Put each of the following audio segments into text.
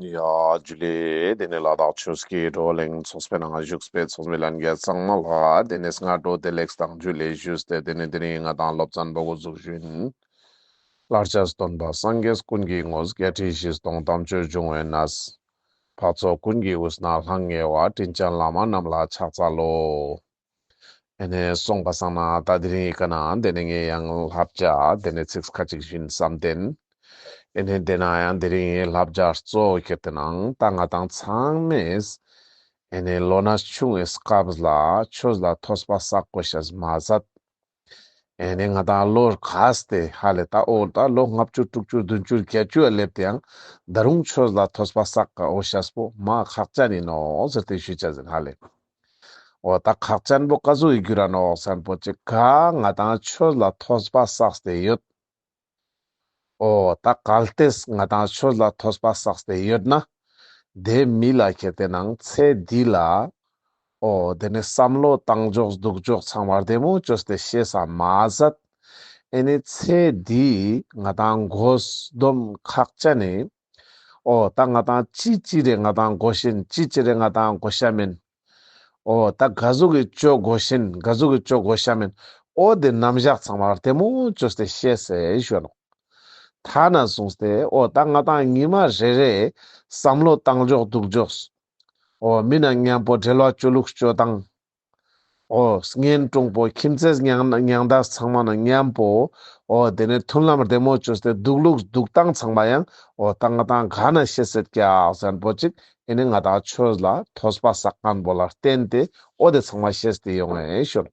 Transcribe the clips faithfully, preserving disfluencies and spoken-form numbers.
ཡ་ཇུ་ལེ། དེ་ནས་ལ་དྭགས་ཆོས་ཀྱི་བགྲོ་གླེང་ཚོགས་པའི་ནང་བཞུགས་པའི་ཚོགས་མི་ལྷན་རྒྱས་ཚང་མ་ལ་དེ་ནས་སྔ་དྲོ་བདེ་ལེགས་དང་ཇུ་ལེ་ཞུས་ཏེ། དེ་ནས་དེ་རིང་ང་དང་སློབ་ཚན་པོ་འགོ་འཛུགས་ཞུ་ཡིན། ལྷར་བཅས་སྟོན་པ་སངས་རྒྱས་ཀུན་གྱི་དངོས། བརྒྱད་ཁྲི་བཞི་སྟོང་དམ་ཆོས་འབྱུང་བའི་གནས། འཕགས་ཚོགས་ཀུན་གྱི་དབུས་ན་ལྷང་ངེ་བ། དྲིན་ཅན་བླ་མ་རྣམས་ལ་ཕྱག་འཚལ་ལོ། ཨེ་ནེ་སོང་པ་སང་ན་ད་དེ་རིང་ངི་ཀ་ནེ་དེ་ནེ་ངས་ཡང་བསླབ་བྱ་དེ་ནེ་ཚིག་ཁ་ཅིག་ཞུ་ཡིན་བསམ་སྟེ། ཨེ་ནེ་དེ་ནེ་ཡང་དེ་རིང་ངི་བསླབ་བྱ་གཙོ་བོ་ཁྱེར་ཏེ་ནང་ད་ང་དང་ཚང་མས་ཨེ་ནེ་ལོ་ན་ཆུང་ངི་སྐབས་ལ་ཆོས་ལ་ཐོས་པ་བསགས་དགོས་ཤེས་མ་ཟད། ཨེ་ནེ་ང་དང་ལོ་རྒས་ཏེ་ཧ་ལེ་ད་འོ་ད་ལོ་ལྔ་བཅུ་དྲུག་ཅུ་བདུན་ཅུ་བརྒྱད་ཅུ་ཡ་སླེབས་ཏེ་ཡང་ད་རུང་ཆོས་ལ་ཐོས་པ་བསགས་དགོས་ཤེས་པོ་མ་ཁག་ཅན་ཡིན་ནོག་ཟེར་ཏེ་ཞུ་ཅེས་ཡིན་ཧ་ལེ། འོ་ད་ཁག་ཅན་པོ་ཀ་ཟུག་གི་རྒྱུ་ར་ནོག་ཟེར་ན་པོ་ཅིག་ག་ང་དང་ཆོས་ལ་ཐོས་པ་བསགས་ཏེ་ཡོད། འོ་ད་གལ་ཏེ་ང་དང་ཆོས་ལ་ཐོས་པ་བསགས་ཏེ་ཡོད་ན། དེ་མི་ལ་ཁྱེར་ཏེ་ནང་ཚེ་འདི་ལ། འོ་དེ་ནེ་བསམ་བློ་བཏང་ཕྱོགས་འདུག་ཕྱོགས་ཚང་མ་བདེ་མོ་བཅོས་ཏེ་ཤེས་ས་མ་ཟད། ཨེ་ནེ་ཚེ་འདི་ང་དང་དགོས་དོན་ཁག་ཅན་ནི། འོ་ད་ང་དང་ཅི་ཅི་རེ་ང་དང་དགོས་ཤེས་ཅི་ཅི་རེ་ང་དང་དགོས་ཤེས་མེད། འོ་ད་ག་ཟུག་གི་ཅོ་དགོས་ཤེས་ག་ཟུག་གི་ཅོ་དགོས་ཤེས་མེད། འོ་དེ་རྣམ་གཞག་ཚང་མ་བདེ་མོ་བཅོས་ཏེ་ཤེས་ཟེར་ཞུ་ནོག། ཐ་ན་སོང་སྟེ་འོ་ད་ང་དང་ཉི་མ་རེ་རེ་བསམ་བློ་བཏང་ཕྱོགས་འདུག་ཕྱོགས། འོ་མི་ནང་མཉམ་པོ་འབྲེལ་བ་ཅོ་ལུགས་ཅོ་སྟངས། འོ་གཉེན་དྲུང་པོ་ཁྱིམ་མཚེས་མྱང་མྱང་འདས་ཚང་མ་ནང་མཉམ་པོ། འོ་དེ་ནེ་མཐུན་ལམ་བདེ་མོ་བཅོས་ཏེ་འདུག་ལུགས་འདུག་སྟངས་ཚང་མ་ཡང་འོ་ད་ང་དང་ག་ནེ་ཤེས་སེད་ཀྱག་ཟེར་ན་པོ་ཅིག་ཨེ་ནེ་ང་དང་ཆོས་ལ་ཐོས་པ་བསགས་མཁན་པོ་ལ་བརྟེན་ཏེ་འོ་དེ་ཚང་མ་ཤེས་ཏེ་ཡོང་ངེ་ཞུ་ནོག།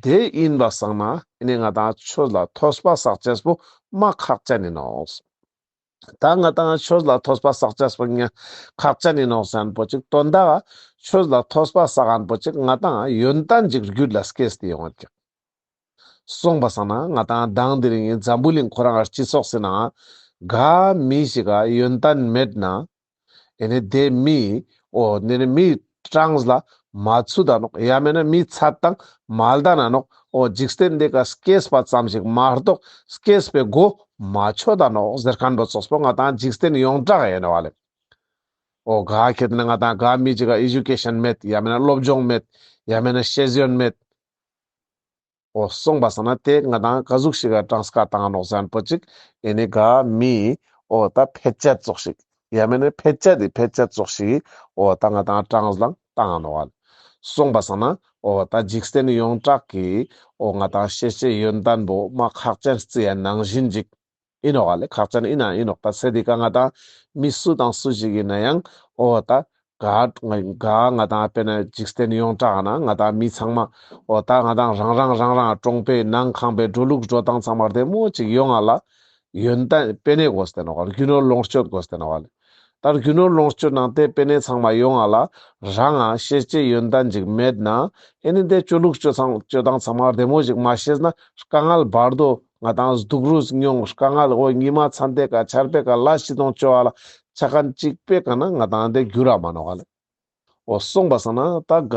དེ་ཡིན་པ་སང་ན་ཨེ་ནེ་ང་དང་ཆོས་ལ་ཐོས་པ་བསགས་ཅེས་པོ་མ་ཁག་ཅན་ཡིན་ནོག། ད་ང་དང་ཆོས་ལ་ཐོས་པ་བསགས་ཅེས་པོ་ཉ་ཁག་ཅན་ཡིན་ནོག་ཟེར་ན་པོ་ཅིག་དོན་དག་ཆོས་ལ་ཐོས་པ་བསགས་མཁན་པོ་ཅིག་ང་དང་ཡོན་ཏན་ཅིག་རྒྱུད་ལ་སྐྱེས་ཏེ་ཡོང་ངེ་ཀྱག། སོང་པ་སང་ན་ང་དང་མདང་དེ་རིང་འཛམ་བུ་གླིང་ཁོ་རང་སྤྱི་ཚོགས་སི་ནང་ག་མི་ཞིག་ག་ཡོན་ཏན་མེད་ན། ཨེ་ནེ་དེ་མི་འོ་དེ་ནེ་མི་གྲངས་ལ་མ་ཚུད་ད་ནོག། ཡང་མེད་ན་མི་ཚད་དང་མ་ལྡན་ན་ནོག། འོ་འཇིག་རྟེན་འདི་ཀ་སྐྱེས་པ་ཙམ་ཞིག་མ་གཏོགས་སྐྱེས་པའི་སྒོ་མ་ཆོད་ད་ནོག་ཟེར་མཁན་པོ་ཙོགས་པོ་ང་དང་འཇིག་རྟེན་ཡོངས་གྲགས་ཡིན་ནོག་ལེ། འོ་ག་ཁྱེད་ནི་ང་དང་ག་མི་ཅིག་ག་ཨེ་ཇུ་ཀེ་ཤན་མེད། ཡང་མེད་ན་སློབ་སྦྱོང་མེད། ཡང་མེད་ན་ཤེས་ཡོན་མེད། འོ་སོང་པ་སང་ན་དེ་ང་དང་ག་ཟུག་ཞིག་ག་གྲངས་ཀ་བཏང་ནོག་ཟེར་ན་པོ་ཅིག་ཨེ་ནེ་ག་མི་འོ་ད་ཕལ་ཆེར་ཙོགས་ཤིག། ཡང་མེད་ན་ཕལ་ཆེར་དེ་ཕལ་ཆེར་ཙོགས་ཤིག་འོ་ད་ང་དང་གྲངས་ལ་བཏང་ནོག་ལེ། སོང་པ་སང་ན་འོ་ད་འཇིག་རྟེན་ཡོངས་གྲགས་ཀྱི་འོ་ང་དང་ཤེས་བྱའི་ཡོན་ཏན་པོ་མ་ཁག་ཅན་རྩི་ཡ་ནང་བཞིན་ཅིག་ཡིན་ནོག་ལེ། ཁག་ཅན་ཡིན་ན་ཡིན་ནོག། ད་ཚེ་འདི་ཀ་ང་དང་མི་སུ་དང་སུ་ཞིག་ཡིན་ན་ཡང་འོ་ད་ག་ག་ང་དང་དཔེར་ན་འཇིག་རྟེན་ཡོངས་གྲགས་ན་ང་དང་མི་ཚང་མ་འོ་ད་ང་དང་རང་རང་རང་རང་གྲོང་པའི་ནང་ཁང་པའི་འགྲོ་ལུགས་འགྲོ་སྟངས་ཚང་མ་བདེ་མོ་ཅིག་ཡོང་ང་ལ་ཡོན་ཏན་དཔེ་ནེ་དགོས་ཏེ་ནོག་ལེ། རྒྱུ་ནོར་ལོངས་སྤྱོད་དགོས་ཏེ་ནོག་ལེ། ད་རྒྱུ་ནོར་ལོངས་སྤྱོད་ནང་དེ་དཔེ་ནེ་ཚང་མ་ཡོང་ང་ལ་རང་ང་ཤེས་བྱའི་ཡོན་ཏན་ཅིག་མེད་ན་ཨེ་ནེ་དེ་ཅོ་ལུགས་ཅོ་སྟངས་ཅོ་སྟངས་ཚང་མ་བདེ་མོ་ཞིག་མ་ཤེས་ན་དཀའ་ངལ་བར་དོ་ང་དང་སྡུག་རུས་མྱོང་། དཀའ་ངལ་འོ་ཉི་མ་ཚན་དེ་ཀ་ཆར་པེ་ཀ་ལ་ཤི་དོང་ཅོ་བ་ལ་ཆ་མཁན་ཅིག་པེ་ཀ་ན་ང་དང་དེ་འགྱུར་ར་མ་ནོག་ལེ། འོ་སོང་པ་སང་ན་ད་ག་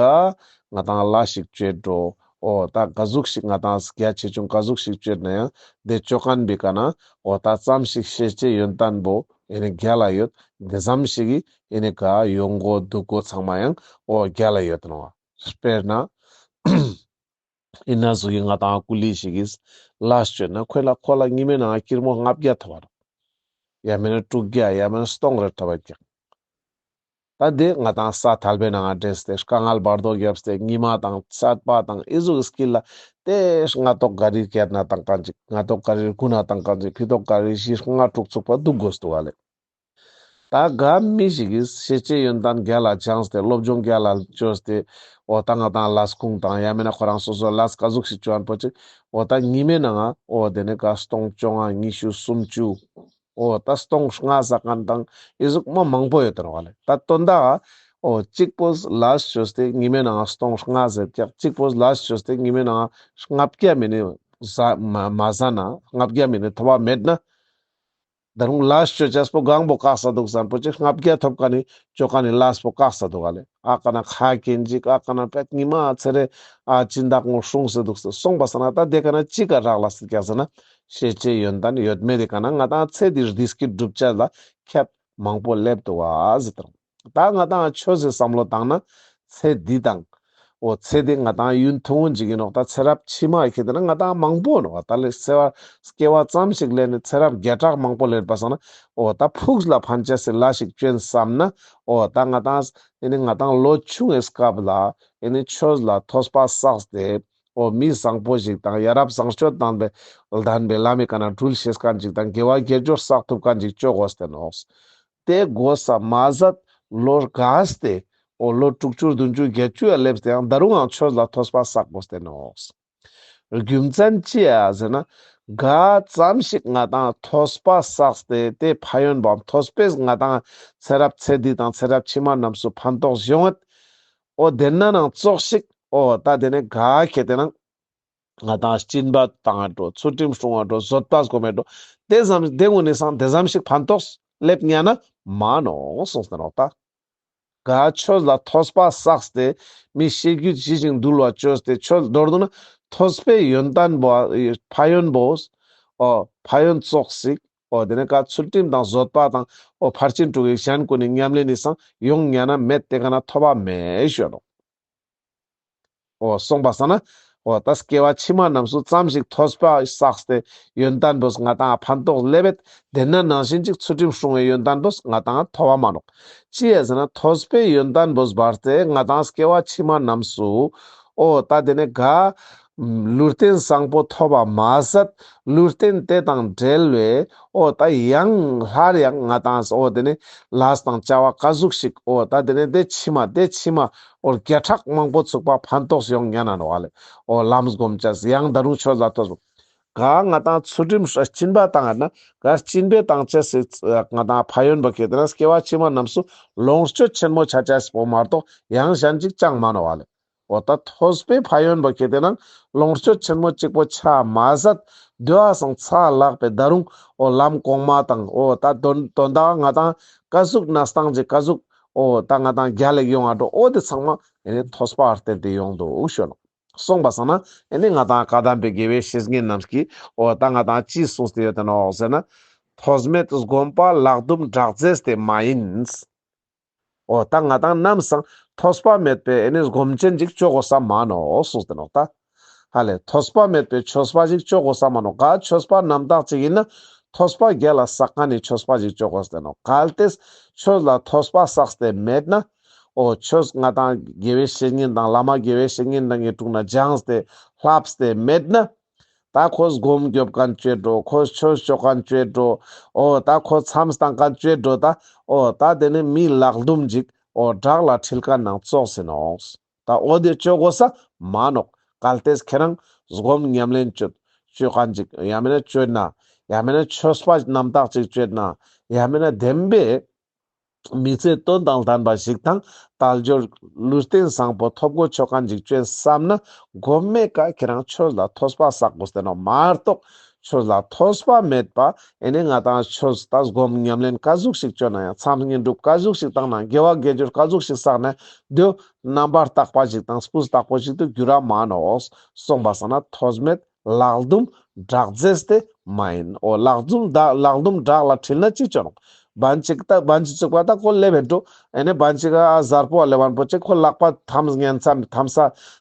ང་དང་ལ་ཞིག་ཅོ་འགྲོ། འོ་ད་ག་ཟུག་ཞིག་ང་དང་རྒྱ་ཆེ་ཆུང་ག་ཟུག་ཞིག་ཅོ་ན་ཡང་དེ་ཅོ་མཁན་པེ་ཀ་ན་འོ་ད་ཙམ་ཞིག་ཤེས་བྱའི་ཡོན་ཏན་པོ་ཨེ་ནེ་རྒྱལ་ལ་ཡོད། དེ་ཙམ་ཞིག་གི་ཨེ་ནེ་ག་ཡོང་སྒོ་འདུག་སྒོ་ཚང་མ་ཡང་འོ་རྒྱལ་ལ་ཡོད་ནོག། དཔེར་ན་ཨིན་ན་ཟུག་གི་ང་དང་ཀུ་ལི་ཞིག་གིས་ལས་ཅོས་ན་ཁོ་ལ་ཁོ་ལ་ཉི་མའི་ནང་ང་ཀིར་མོ་ལྔ་བརྒྱ་ཐོབ་པ་རེད། ཡང་མེད་ན་དྲུག་བརྒྱ་ཡང་མེད་ན་སྟོང་རེ་ཐོབ་པ་ཀྱག། ད་དེ་ང་དང་ས་ཐལ་བའི་ནང་ང་འདྲེས་ཏེ་དཀའ་ངལ་བར་དོ་བརྒྱབ་སྟེ་ཉི་མ་དང་ཚད་པ་དང་ཨི་ཟུག་གི་སྐྱིད་ལ་དེ་སྔ་ཏོག་ག་རི་བརྒྱད་ན་བཏང་མཁན་ཅིག། སྔ་ཏོག་ག་རི་དགུ་ན་བཏང་མཁན་ཅིག། ཕི་ཏོག་ག་རི་བཞི་ལྔ་དྲུག་ཚུགས་པ་འདུག་དགོས་འདུག་ཨ་ལེ། ད་ག་མི་ཞིག་གིས་ཤེས་བྱའི་ཡོན་ཏན་རྒྱལ་ལ་སྦྱངས་ཏེ་སློབ་སྦྱོང་རྒྱལ་ལ་བཅོས་ཏེ་འོ་ད་ང་དང་ལས་ཁུངས་དང་ཡང་མེད་ན་ཁོ་རང་སོ་སོ་ལས་ཀ་ཟུག་ཞིག་བཅོ་མཁན་པོ་ཅིག་འོ་ད་ཉི་མའི་ནང་ང་འོ་དེ་ནེ་ག་སྟོང་བཅོ་ལྔ་ཉི་ཤུ་སུམ་ཅུ་འོ་ད་སྟོང་ལྔ་ཟ་མཁན་དང་ཨི་ཟུག་མ་མང་པོ་ཡོད་དེ་ནོག་ལེ། ད་དོན་དག་འོ་གཅིག་པོ་ལས་བཅོས་ཏེ་ཉི་མའི་ནང་ང་སྟོང་ལྔ་ཟ་ཀྱག། གཅིག་པོ་ལས་བཅོས་ཏེ་ཉི་མའི་ནང་ང་ལྔ་བརྒྱ་མ་ནེ་ཟ་མ་མ་ཟ་ན་ལྔ་བརྒྱ་མ་ནེ་ཐོབ་པ་མེད་ན། ད་རུང་ལས་བཅོ་ཅེས་པོ་གང་པོ་བཀག་ས་འདུག་ཟེར་ན་པོ་ཅིག་ལྔ་བརྒྱ་ཐོབ་མཁན་ནི་བཅོ་མཁན་ནི་ལས་པོ་བཀག་ས་འདུག་ག་ལེ། ཨ་ཀ་ན་ཁ་སྐྱེན་ཅིག་ཨ་ཀ་ན་པད་ཉི་མ་ཚེ་རེ་ཨ་སྦྱིན་བདག་ངོ་སྲུང་ས་འདུག་ཟེར་སོང་པ་སང་ན་ད་དེ་ཀ་ན་ཅི་ག་རག་ལས་ཀྱག་ཟེར་ན་ཤེས་བྱའི་ཡོན་ཏན་ཡོད་མེད་དེ་ཀ་ན་ང་དང་ཚེ་འདིའི་བདེ་སྐྱིད་སྒྲུབ་ཅེས་ལ་ཁྱད་ མང་པོ་སླེབས་འདུག་ག་ཟེར་དང་། ད་ང་ཏང་ཆོས་སི་བསམ་བློ་བཏང་ན་ཚེ་འདི་དང་། འོ་ཚེ་འདི་ང་ཏང་ཡུན་ཐུང་ངུན་ཅིག་ཡིན་ནོག། ད་ཚེ་རབས་ཕྱི་མ་ཁེ་ཏེ་ན་ང་ཏང་མང་པོ་ནོག། ད་ལེ་སྐྱེ་བ་སྐྱེ་བ་ཙམ་ཞིག་ལེན་ནས་ཚེ་རབས་བརྒྱ་ཕྲག་མང་པོ་ལེན་པ་སང་ན། འོ་ད་ཕུགས་ལ་ཕན་ཆ་སི་ལས་ཤིག་ཅོ་ཡིན་བསམ་ན། འོ་ད་ང་ཏང་ཨེ་ནི་ང་ཏང་ལོ་ཆུང་ངི་སྐབས་ལ་ཨེ་ནི་ཆོས་ལ་ཐོས་པ་བསགས་ཏེ། འོ་མི་བཟང་པོ་ཞིག་དང་ཡ་རབས་བཟང་སྤྱོད་དང་ལྡན་པའི་ལམ་མི་ཀ་ན་འགྲུལ་ཤེས་མཁན་ཅིག་དང་དགེ་བ་དགེ་སྦྱོར་བསགས་ཐུབ་མཁན་ཅིག་ཅོ་དགོས་ཏེ་ནོག། དེ་དགོས་ས་མ་ཟད་ལོ་རྒས་ཏེ། འོ་ལོ་དྲུག་ཅུ་བདུན་ཅུ་བརྒྱད་ཅུ་ཡ་སླེབས་ཏེ་ཡང་ད་རུང་ཡང་ཆོས་ལ་ཐོས་པ་བསགས་དགོས་ཏེ་ནོག། རྒྱུ་མཚན་ཅི་ཡ་ཟེར་ན། ག་ཙམ་ཞིག་ང་ཏང་ཐོས་པ་བསགས་ཏེ་དེ་ཕན་ཡོན་པའམ་ཐོས་པས་ང་ཏང་ཚེ་རབས་ཚེ་འདི་དང་ཚེ་རབས་ཕྱི་མ་རྣམས་སུ་ཕན་ཐོགས་ཡོང་ངད། འོ་དེ་ན་ནང་ཙོགས་ཤིག། འོ་ད་དེ་ནས་ག་ཁེ་ཏེ་ན་ང་ཏང་སྦྱིན་པ་བཏང་ང་འགྲོ། ཚུལ་ཁྲིམས་སྲུང་ང་འགྲོ། བཟོད་པ་སྒོམ་མེ་འགྲོ། དེ་ཙམ་དེ་ངུན་ནི་སང་དེ་ཙམ་ཞིག་ཕན་ཐོགས་སླེབས་ཉན་ན་མ་ནོག་གསུངས་ཏེ་ནོག་ད། ག་ཆོས་ལ་ཐོས་པ་བསགས་ཏེ་མི་ཤེས་རྒྱུད་ཞི་ཞིང་དུལ་བ་ཅོས་ཏེ་ཆོས་མདོར་བསྡུ་ན་ཐོས་པའི་ཡོན་ཏན་པོ་ཕན་ཡོན་པོ། འོ་ཕན་ཡོན་ཙོགས་ཤིག། འོ་དེ་ནས་ག་ཚུལ་ཁྲིམས་དང་བཟོད་པ་དང་འོ་ཕར་ཕྱིན་དྲུག་གི་གཞན་ཀུན་ནི་ཉམས་ལེན་ནི་སང་ཡོང་ཉན་ན་མེད། དེ་ག་ན་ཐོབ་པ་མེད་ཞུ་ནོག། འོ་སོང་པ་སང་ན། འོ་ད་སྐྱེ་བ་ཕྱི་མ་རྣམས་སུ་ཙམ་ཞིག་ཐོས་པ་བསགས་ཏེ་ཡོན་ཏན་པོས་ང་ཏང་ཕན་ཐོགས་སླེབས་པས། དེ་ན་ནང་བཞིན་ཅིག་ཚུལ་ཁྲིམས་སྲུང་བའི་ཡོན་ཏན་པོས་ང་ཏང་ཐོབ་པ་མ་ནོག། ཅི་ཡ་ཟེར་ན་ཐོས་པའི་ཡོན་ཏན་པོས་བར་ཏེ་ང་ཏང་སྐྱེ་བ་ཕྱི་མ་རྣམས་སུ། འོ་ད་དེ་ནས་ག་ལུས་རྟེན་བཟང་པོ་ཐོབ་པ་མ་ཟད་ལུས་རྟེན་དེ་དང་འབྲེལ་བའི་འོ་ད་ཡང་སླར་ཡང་ང་ཏང་འོ་དེ་ནས་ལས་དང་བྱ་བ་ག་ཟུག་ཞིག། འོ་ད་དེ་ནས་དེ་ཕྱི་མ་དེ་ཕྱི་མ་འོ་བརྒྱ་ཕྲག་མང་པོ་ཚུགས་པ་ཕན་ཐོགས་ཡོང་ཉན་ན་ནོག་ལེ། འོ་ལམ་སྒོམ་ཅེས་ཡང་ད་རུང་ཆོས་ལ་ཐོས་པ། ག་ང་ཏང་ཚུལ་ཁྲིམས་སྦྱིན་པ་བཏང་ན་ག་སྦྱིན་པའི་བཏང་ཅེས་སི་ང་ཏང་ཕན་ཡོན་པོ་ཁེ་ཏེ་ན་སྐྱེ་བ་ཕྱི་མ་རྣམས་སུ་ལོངས་སྤྱོད་ཆེན་མོ་ཆ་ཅེས་པོ་མ་གཏོགས་ཡང་གཞན་ཅིག་ཅང་མ་ནོག་ལེ། འོ་ད་ཐོས་པའི་ཕན་ཡོན་པོ་ཁེ་ཏེ་ན་ལོངས་སྤྱོད་ཆེན་མོ་གཅིག་པོ་ཆ་མ་ཟད་དེ་བ་སང་ཚ་ལག་པའི་ད་རུང་འོ་ལམ་གོང་མ་དང་འོ་ད་དོན་དོན་དག་ང་ཏང་ག་ཟུག་ན་སྟངས་ཅིག་ག་ཟུག་འོ་ད་ང་ཏང་རྒྱལ་ལེགས་ཡོང་ང་འགྲོ། འོ་དེ་ཚང་མ་ཨེ་ནི་ཐོས་པ་བརྟེན་ཏེ་ཡོང་འདུག་ཞུ་ནོག། སོང་པ་སང་ན་ཨེ་ནི་ང་ཏང་བཀའ་གདམས་པའི་དགེ་བའི་བཤེས་གཉེན་རྣམས་ཀྱིས་འོ་ད་ང་ཏང་ཅི་གསུངས་ཏེ་ཡོད་དེ་ནོག་ཟེར་ན། ཐོས་མེད་སྒོམ་པ་ལག་རྡུམ་དྲག་རྫས་དེ་མ་ཡིན། འོ་ད་ང་ཏང་ནམ་སང་ཐོས་པ་མེད་པའི་ཨེ་ནི་སྒོམ་ཆེན་ཅིག་ཅོ་དགོས་ས་མ་ནོག་གསུངས་ཏེ་ནོག་ད། ཧ་ལེ་ཐོས་པ་མེད་པའི་ཆོས་པ་ཅིག་ཅོ་དགོས་ས་མ་ནོག། ག་ཆོས་པ་རྣམ་དག་ཅིག་ཡིན་ན་ཐོས་པ་རྒྱལ་ལ་བསགས་མཁན་ནི་ཆོས་པ་ཅིག་ཅོ་དགོས་ཏེ་ནོག། གལ་ཏེ་ཆོས་ལ་ཐོས་པ་བསགས་ཏེ་མེད་ན། འོ་ཆོས་ང་ཏང་དགེ་བའི་བཤེས་གཉེན་དང་བླ་མ་དགེ་བའི་བཤེས་གཉེན་དང་ངི་དྲུང་ན་སྦྱངས་ཏེ་ལྷབས་ཏེ་མེད་ན། ད་ཁོ་སྒོམ་རྒྱོབ་མཁན་ཅོས་འགྲོ། ཁོ་ཆོས་ཅོ་མཁན་ཅོས་འགྲོ། འོ་ད་ཁོ་མཚམས་བཏང་མཁན་ཅོས་འགྲོ་ད། འོ་ད་དེ་ནི་མི་ལག་རྡུམ་ཅིག་འོ་བྲག་ལ་འཁྲིལ་མཁན་ནང་ཙོགས་ཡིན་ནོག། ད་འོ་དེ་ཅོ་དགོས་ས་མ་ནོག། གལ་ཏེ་ཁྱེད་རང་སྒོམ་ཉམས་ལེན་ཅོ་ཅོ་མཁན་ཅིག་ཡང་མིན་ན་ཅོས་ན་ཡང་མིན་ན་ཆོས་པ་རྣམ་དག་ཅིག་ཅོས་ན་ཡང་མིན་ན་བདེན་པའི་མི་ཚེ་དོན་དང་ལྡན་པ་ཞིག་དང་དལ་འབྱོར་ལུས་རྟེན་བཟང་པོ་ཐོབ་གོ་ཆོག་མཁན་ཅིག་ཅོས་བསམ་ན་གོ་མེ་ཀ་ཁྱེད་རང་ཆོས་ལ་ཐོས་པ་བསགས་དགོས་ཏེ་ནོག་མ་གཏོགས་ཆོས་ལ་ཐོས་པ་མེད་པ་ཨེ་ནི་ང་ཏང་ཆོས་ད་སྒོམ་ཉམས་ལེན་ག་ཟུག་ཞིག་ཅོས་ན་ཡང་མཚམས་བསྙེན་སྒྲུབ་ག་ཟུག་ཞིག་བཏང་ན་དགེ་བ་དགེ་སྦྱོར་ག་ཟུག་ཞིག་བསགས་ན་དེ་རྣམ་པར་དག་པ་ཞིག་དང་སྤུས་དག་པོ་ཞིག་ཏུ་འགྱུར་ར་མ་ནོག། སོང་པ་སང་ན་ཐོས་མེད་ལག་རྡུམ་དྲག་རྫས་དེ་མ་ཡིན། འོ་ལག་རྡུམ་ད་ལག་རྡུམ་བྲག་ལ་འཁྲིལ་ན་ཅི་ཅོ་ནོག། བན་ཅིག་ད་བན་ཅིག་ཅིག་པ་ད་ཁོ་ལེབ་བེ་འགྲོ། ཨེ་ནི་བན་ཅིག་ཨ་གཟར་པོ་ལེབ་བན་པོ་ཅིག་ཁོ་ལག་པ་ཐམས་ཉན་ས་ཐམས་ས་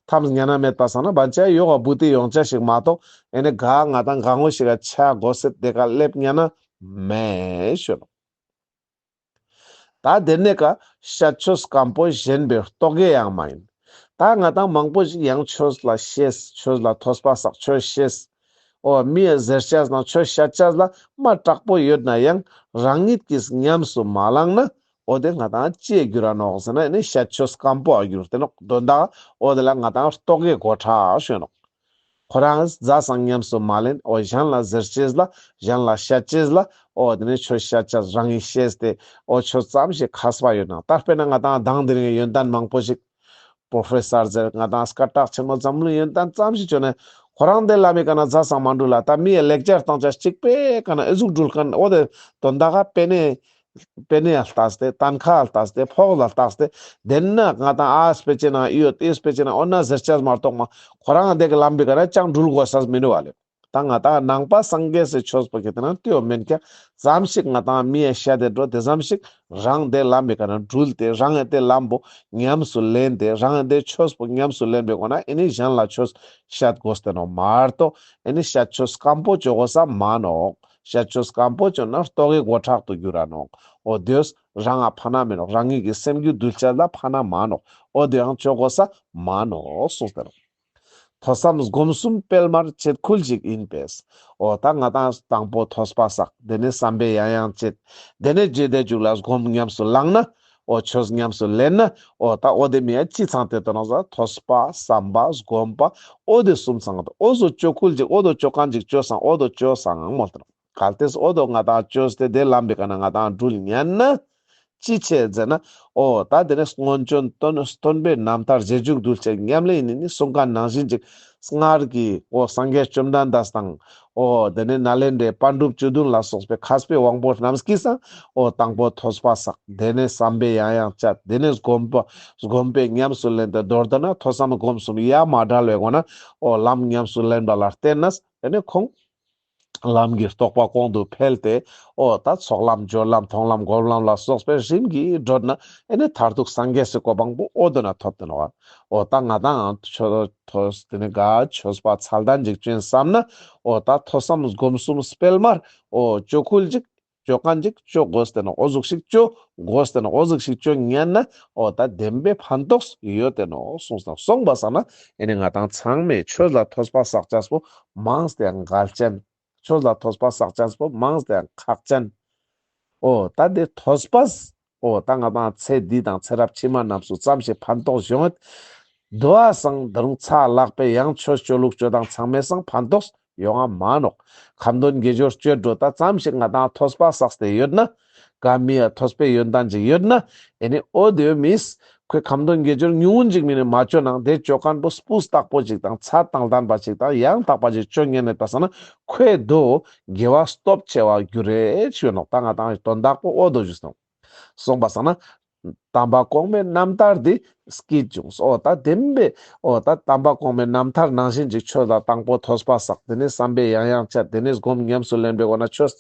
ཐམས་ཉན་ན་མེད་པ་སང་ན་བན་ཅིག་ཡོག་ག་བུ་ཏི་ཡོང་ཆ་ཞིག་མ་གཏོགས་ཨེ་ནི་ག་ང་ཏང་ག་ངོ་ཞིག་ག་ཆ་དགོས་སེ་དེ་ཀ་ལེབ་ཉན་ན་མེད་ཞུ་ནོག། ད་དེ་ནས་ཀ་བཤད་ཆོས་སྐམ་པོ་ཞེན་པའི་རྟོག་གེ་ཡང་མ་ཡིན། ད་ང་ཏང་མང་པོ་ཞིག་ཡང་ཆོས་ལ་ཤེས། ཆོས་ལ་ཐོས་པ་བསགས། ཆོས་ཤེས། འོ་མིའི་ཟེར་ཅེས་དང་ཆོས་བཤད་ཅེས་ལ་མ་དྲག་པོ་ཡོད་ན་ཡང་རང་ཉིད་ཀྱིས་ཉམས་སུ་མ་བླངས་ན་འོ་དེ་ང་ཏང་ཅི་འགྱུར་ར་ནོག་ཟེར་ན་ཨེ་ནི་བཤད་ཆོས་སྐམ་པོ་འགྱུར་ཏེ་ནོག། དོན་དག་འོ་དེ་ལ་ང་ཏང་རྟོག་གེ་མགོ་ཁྲ་ཞུ་ནོག། ཁོ་རང་ཛ་སང་ཉམས་སུ་མ་ལེན། འོ་གཞན་ལ་ཟེར་ཅེས་ལ་གཞན་ལ་བཤད་ཅེས་ལ་འོ་དེ་ནི་ཆོས་བཤད་ཅེས་རང་གིས་ཤེས་ཏེ་འོ་ཆོས་ཙམ་ཞིག་མཁས་པ་ཡོད་ན་ད་དཔེར་ན་ང་ཏང་དང་དེ་རིང་ཡོན་ཏན་མང་པོ་ཞིག་པྲོ་ཕེ་སར་ཟེར་ང་ཏང་སྐད་གྲགས་ཆེན་མོ་འཛམ་གླིང་ཡོན་ཏན་ཙམ་ཞིག་བཅོས་ནས་ཁོ་རང་དེ་ལ་མི་ཀ་ན་ཛ་སང་མ་འགྲུལ་ལ་ད་མི་ཡ་ལེག་ཅར་བཏང་ཅེས་གཅིག་པེ་ཀ་ན་ཨེ་ཟུག་འགྲུལ་མཁན་འོ་དེ་དོན་དག་ག་པེ་ནེ་པེ་ནེ་ལ་ལྟས་ཏེ་ཏན་ཁ་ལ་ལྟས་ཏེ་ཕོགས་ལ་ལྟས་ཏེ་དེན་ན་ང་ཏང་ཨ་སྤེ་ཅེ་ན་ཨི་ཡོད་ཨི་སྤེ་ཅེ་ན་འོ་ན་ཟེར་ཅེས་མ་གཏོགས་མ་ཁོ་རང་དེ་གི་ལམ་པེ་ཀ་ན་ཅང་འགྲུལ་དགོས་ས་མི་འདུག་བ་ལེ། ད་ང་ཏང་ནང་པ་སངས་རྒྱས་སི་ཆོས་པོ་གི་དེ་ན་ལྟོས་མེན་ཀྱང་ཙམ་ཞིག་ང་ཏང་མི་ཡ་ཤད་དེ་འགྲོ་དེ་ཙམ་ཞིག་རང་དེ་ལམ་མི་ཀ་ན་འགྲུལ་ཏེ་རང་ཡ་དེ་ལམ་པོ་ཉམས་སུ་ལེན་ཏེ་རང་ཡ་དེ་ཆོས་པོ་ཉམས་སུ་ལེན་པའི་སྒོ་ན་ཨེ་ནི་གཞན་ལ་ཆོས་ཤད་དགོས་ཏེ་ནོག་མ་གཏོགས་ཨེ་ནི་ཤད་ཆོས་སྐམ་པོ་ཅོ་དགོས་ས་མ་ནོག་ཤད་ཆོས་སྐམ་པོ་ཅོ་ན་རྟོག་གེ་མགོ་ཁྲག་ཏུ་འགྱུར་ར་ནོག་འོ་དེས་རང་ང་ཕན་ན་མེ་ནོག་རང་ཉིད་ཀྱི་སེམས་རྒྱུད་གདུལ་བྱ་ལ་ཕན་ན་མ་ནོག་འོ་དེ་ཡང་ཅོ་དགོས་ས་མ་ནོག་གསུངས་ཏེ་ནོག་ཐོས་བསམ་སྒོམ་གསུམ་སྤེལ་མར་བྱེད་ཁུལ་ཞིག་ཡིན་པས། འོ་ད་ང་ཏང་དང་པོ་ཐོས་པ་བསགས། དེ་ནས་བསམ་པས་ཡང་ཡང་དཔྱད། དེ་ནས་རྗེས་དེ་མཇུག་ལ་སྒོམ་ཉམས་སུ་བླངས་ན། འོ་ཆོས་ཉམས་སུ་ལེན་ན། འོ་ད་འོ་དེ་མི་ཡ་ཅི་ཚང་སྟེ་དོ་ནོག་ཟེར་ན་ཐོས་པ་བསམ་པ་སྒོམ་པ་འོ་དེ་གསུམ་ཚང་སྟེ་འོ་ཟུག་ཅོ་ཁུལ་ཅིག་འོ་དོ་ཅོ་མཁན་ཅིག་ཅོ་སང་འོ་དོ་ཅོ་སང་མོལ་ཏེ་ནོག་གལ་ཏེ་འོ་དོ་ང་ཏང་ཅོས་ཏེ་དེ་ལམ་པའི་ཀ་ན་ང་ཏང་འགྲུལ་ཉན་ན། ཅི་ཆེ་ཟེར་ན། འོ་ད་དེ་ནས་སྔོན་བྱོན་སྟོན་སྟོན་པའི་རྣམ་ཐར་རྗེས་འཇུག་གདུལ་བྱའི་ཉམས་ལེན་ཡིན་ནི་གསུང་མཁན་ནང་བཞིན་ཅིག་སྔར་གྱི་འོ་སངས་རྒྱས་བཅོམ་ལྡན་འདས་དང་། འོ་དེ་ནས་ནཱ་ལེནྡྲའི་པཎ་གྲུབ་བཅུ་བདུན་ལ་སོགས་པའི་མཁས་པའི་དབང་པོ་རྣམས་ཀྱིས་སང་འོ་དང་པོ་ཐོས་པ་བསགས། དེ་ནས་བསམ་པས་ཡང་ཡང་དཔྱད། དེ་ནས་སྒོམ་པ་སྒོམ་པས་ཉམས་སུ་ལེན་ཏེ་མདོར་བསྡུ་ན་ཐོས་བསམ་སྒོམ་གསུམ་ཡ་མ་བྲལ་བའི་སྒོ་ན་འོ་ལམ་ཉམས་སུ་ལེན་པ་ལ་བརྟེན་ནས་དེ་ནས་ཁོང་ལམ་གྱི་རྟོགས་པ་གོང་དུ་འཕེལ་ཏེ། འོ་ད་ཚོགས་ལམ་སྦྱོར་ལམ་མཐོང་ལམ་སྒོམ་ལམ་ལ་སོགས་པའི་རིམ་གྱིས་བགྲོད་ན་ཨེ་ནི་མཐར་ཐུག་སངས་རྒྱས་སི་གོ་འཕང་པོ་འོ་དོ་ན་ཐོབ་ཏེ་ནོག་འོ་ད་ང་ཏང་ཆོས་ཐོས་དེ་ནི་ག་ཆོས་པ་ཚད་ལྡན་ཅིག་ཅོ་ཡིན་བསམ་ན། འོ་ད་ཐོས་བསམ་སྒོམ་གསུམ་སྤེལ་མར་འོ་ཅོ་ཁུལ་ཅིག་ཅོ་མཁན་ཅིག་ཅོ་དགོས་ཏེ་ནོག་འོ་ཟུག་ཞིག་ཅོ་དགོས་ཏེ་ནོག་འོ་ཟུག་ཞིག་ཅོ་ཉན་ན་འོ་ད་བདེན་པའི་ཕན་ཐོགས་ཡོད་དེ་ནོག་གསུངས་སོང་། སོང་པ་སང་ན་ཨེ་ནི་ང་ཏང་ཚང་མས་ཆོས་ལ་ཐོས་པ་བསགས་ཅེས་པོ་མངས་ཏེ་ཡང་གལ་ཅན། ཆོས་ལ་ཐོས་པ་བསགས་ཅེས་པོ་མངས་ཏེ་ཡང་ཁག་ཅན། འོ་ད་དེ་ཐོས་པས་འོ་ད་ང་ཏང་ཚེ་འདི་དང་ཚེ་རབས་ཕྱི་མ་རྣམས་སུ་ཙམ་ཞིག་ཕན་ཐོགས་ཡོང་ངེད། དོ་བ་སང་ད་རུང་ཚ་ལག་པའི་ཡང་ཆོས་ཅོ་ལུགས་ཅོ་དང་ཚང་མའི་སང་ཕན་ཐོགས་ཡོང་ང་མ་ནོག་ཁ་འདོན་དགེ་སྦྱོར་ཅོ་འགྲོ་ད་ཙམ་ཞིག་ང་ཏང་ཐོས་པ་བསགས་ཏེ་ཡོད་ན། ག་མི་ཡ་ཐོས་པའི་ཡོན་ཏན་ཅིག་ཡོད་ན། ཨེ་ནི་འོ་དེ་མིས་ཁོའི་ཁ་འདོན་དགེ་སྦྱོར་ཉུང་ངུན་ཅིག་མིན་ནི་མ་ཅོ་ནང་དེ་ཅོ་མཁན་པོ་སྤུས་དག་པོ་ཅིག་དང་ཚད་དང་ལྡན་པ་ཅིག་དང་ཡང་དག་པ་ཅིག་ཅོ་ཉན་ནས་པ་སང་ན་ཁོའི་དོ་དགེ་བ་སྟོབས་ཆེ་བ་འགྱུར་རེ་ཞུ་ནོག་ད་ང་ཏང་དོན་དག་པོ་འོ་དོ་ཞུས་སོང་། སོང་པ་སང་ན། དམ་པ་གོང་མའི་རྣམ་ཐར་འདི་སྐྱིད་བྱུང་། འོ་ད་བདེན་པའི་འོ་ད་དམ་པ་གོང་མའི་རྣམ་ཐར་ནང་བཞིན་ཅིག་ཆོས་ལ་དང་པོ་ཐོས་པ་བསགས། དེ་ནས་བསམ་པས་ཡང་ཡང་དཔྱད། དེ་ནས་སྒོམ་ཉམས་སུ་ལེན་པའི་སྒོ་ན་ཆོས་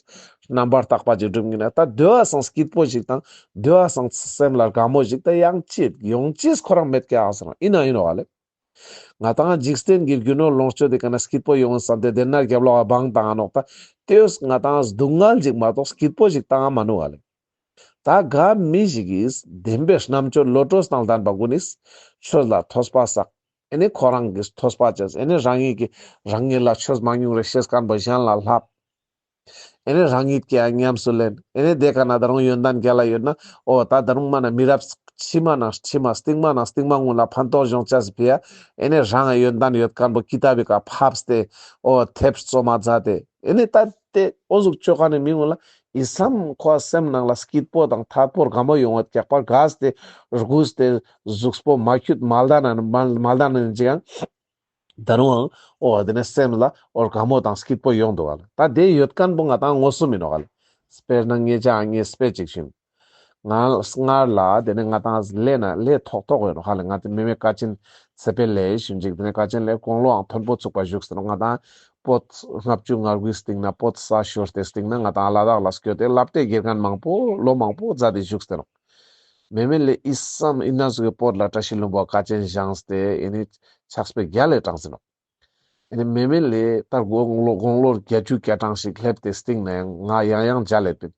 རྣམ་པར་དག་པ་ཅིག་སྒྲུབ་ཀྱིན་ན་ད་དེ་བ་སང་སྐྱིད་པོ་ཞིག་དང་དེ་བ་སང་སེམས་ལ་དགའ་མོ་ཞིག་ད་ཡང་ཅི་ཡོང་ཅིས་ཁོ་རང་མེད་ཀྱག་ཟེར་ན་ཡིན་ན་ཡིན་ནོག་ཨ་ལེ། ང་ཏང་འཇིག་རྟེན་གྱི་རྒྱུ་ནོར་ལོངས་སྤྱོད་དེ་ཀ་ན་སྐྱིད་པོ་ཡོང་བསམ་སྟེ་དེ་ན་རྒྱབ་ལོག་ག་བང་བཏང་ང་ནོག་ད་དེ་བས་ང་ཏང་སྡུག་བསྔལ་ཅིག་མ་གཏོགས་སྐྱིད་པོ་ཞིག་བཏང་ང་མ་ནུག་ཨ་ལེ། ད་ག་མི་ཞིག་གིས་བདེན་པའི་རྣམ་དཔྱོད་བློ་གྲོས་དང་ལྡན་པ་ཀུན་ནིས་ཆོས་ལ་ཐོས་པ་བསགས། ཨེ་ནི་ཁོ་རང་གིས་ཐོས་པ་བྱས། ཨེ་ནི་རང་ཉིད་ཀྱིས་རང་ཉིད་ལ་ཆོས་མང་ཉུང་རེ་ཤེས་མཁན་པོ་གཞན་ལ་བསླབ། ཨེ་ནི་རང་ཉིད་ཀྱིས་ཡང་ཉམས་སུ་ལེན། ཨེ་ནི་དེ་ཀ་ན་ད་རུང་ཡོན་ཏན་རྒྱལ་ལ་ཡོད་ན་འོ་ད་ད་རུང་མ་ན་མི་རབས་ཕྱི་མ་ནང་ཕྱི་མ་སྟིང་མ་ནང་སྟིང་མ་ཀུན་ལ་ཕན་ཐོགས་ཡོང་ཅེས་སི་ཕི་ཡ། ཨེ་ནི་རང་ཡོན་ཏན་ཡོད་མཁན་པོ་ཀི་ཏ་བི་ཀ་ཕབས་ཏེ་འོ་ཐེབས་རྩོམ་མ་མཛད་དེ་ཨེ་ནི་ད་དེ་འོ་ཟུག་ཅོ་མཁན་ནི་མི་ཀུན་ལ་ཨི་སམ་ཁོ་སེམས་ནང་ལ་སྐྱིད་པོ་དང་ཐད་པོ་དགའ་མོ་ཡོང་བ་ཀྱག་པ་དགའ་སྟེ་རྒུས་ཏེ་གཟུགས་པོ་མ་འཁྱུད་མ་ལྡན་ན་མ་མ་ལྡན་ན་ཅི་ཡང་ད་རུང་འོ་དེ་ནས་སེམས་ལ་འོ་དགའ་མོ་དང་སྐྱིད་པོ་ཡོང་འདུག་ག་ལེ། ད་དེ་ཡོད་མཁན་པོ་ང་ཏང་མངོན་སུམ་ཡིན་ནོག་ག་ལེ། དཔེར་ན་ངེད་ཅག་ངས་དཔེ་ཅིག་ཞུ། ང་སྔར་ལ་དེ་ནས་ང་ཏང་ལས་ན་ལས་ཐོག་ཐོག་ཡོད་ནོག་ག་ལེ། ང་ཏི་མེ་མེ་ཀ་ཆེན་ཚེ་འཕེལ་ལས་ཞུ་ཅིག་དེ་ནས་ཀ་ཆེན་ལས་དགུང་ལོའང་མཐོན་པོ་ཚུགས་པ་བཞུགས་ཟེར་ནོག་ང་ཏང་པོད་ལྔ་བཅུ་ང་དགུའི་སྟེང་ན་པོད་ས་ཤོར་ཏེ་སྟེང་ན་ང་ཏང་ལ་དྭགས་ལ་སྐྱོད་དེ་བསླབ་བྱའི་དགེ་རྒན་མང་པོ་ལོ་མང་པོ་མཛད་དེ་བཞུགས་ཟེར་ནོག་མེ་མེ་ལེ་ཨི་སམ་ཨི་ན་ཟུག་གི་པོད་ལ་བཀྲ་ཤིས་ལྷུན་པོ་ཀ་ཆེན་བཞེངས་ཏེ་ཨེ་ནི་ཕྱག་དཔེ་རྒྱལ་ལ་དྲངས་ཟེར་ནོག་ཨེ་ནི་མེ་མེ་ལེ་ད་དགུང་ལོ་དགུང་ལོ་བརྒྱད་ཅུ་གྱ་གྲངས་ཤིག་སླེབས་ཏེ་སྟིང་ནས་ང་ཡང་ཡང་མཇལ་ལེ་པིན།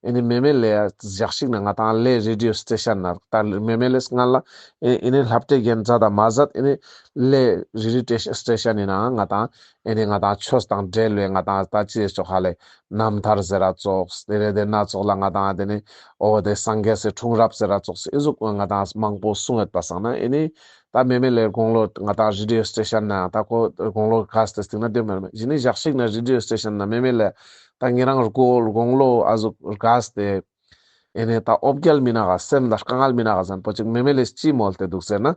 ཨེ་ནི་མེ་མེ་ལེ་ཞག་ཞིག་ན་ང་ཏང་ལེ་རེ་ཌི་ཡོ་སི་ཊེ་ཤན་ན་ད་མེ་མེ་ལེ་སྔ་ལ་ཨེ་ཨེ་ནི་བསླབ་བྱའི་རྒྱན་མཛད་དང་མ་མཛད་ཨེ་ནི་ལེ་རེ་ཌི་ཡོ་སི་ཊེ་ཤན་ཡིན་ནའང་ང་ཏང་ཨེ་ནི་ང་ཏང་ཆོས་དང་འབྲེལ་བའི་ང་ཏང་ད་ཅི་ཙོགས་ཧ་ལེ་རྣམ་ཐར་ཟེར་ར་ཙོགས་དེ་རེ་དེ་ན་ཙོགས་ལ་ང་ཏང་དེ་ནི་འོ་དེ་སངས་རྒྱས་སི་འཁྲུངས་རབས་ཟེར་ར་ཙོགས་ཨི་ཟུག་ང་ཏང་མང་པོ་གསུང་ཡོད་པ་སང་ན་ཨེ་ནི་ད་མེ་མེ་ལེ་དགུང་ལོ་ང་ཏང་རེ་ཌི་ཡོ་སི་ཊེ་ཤན་ན་ད་ཁོ་དགུང་ལོ་རྒས་ཏེ་སྟིང་ན་དེ་མེ་མེ་ཞི་ནི་ཞག་ཞིག་ན་རེ་ཌི་ཡོ་སི་ཊེ་ཤན་ན་མེ་མེ་ལེ་ད་ཉེ་རང་དགུང་ལོ་ཨ་ཟུག་རྒས་ཏེ་ཨེ་ནི་ད་འོ་བརྒྱལ་མི་ན་ག་སེམས་ལ་དཀའ་ངལ་མི་ན་ག་ཟེར་ན་པོ་ཅིག་མེ་མེ་ལེ་ཅི་མོལ་ཏེ་འདུག་ཟེར་ན།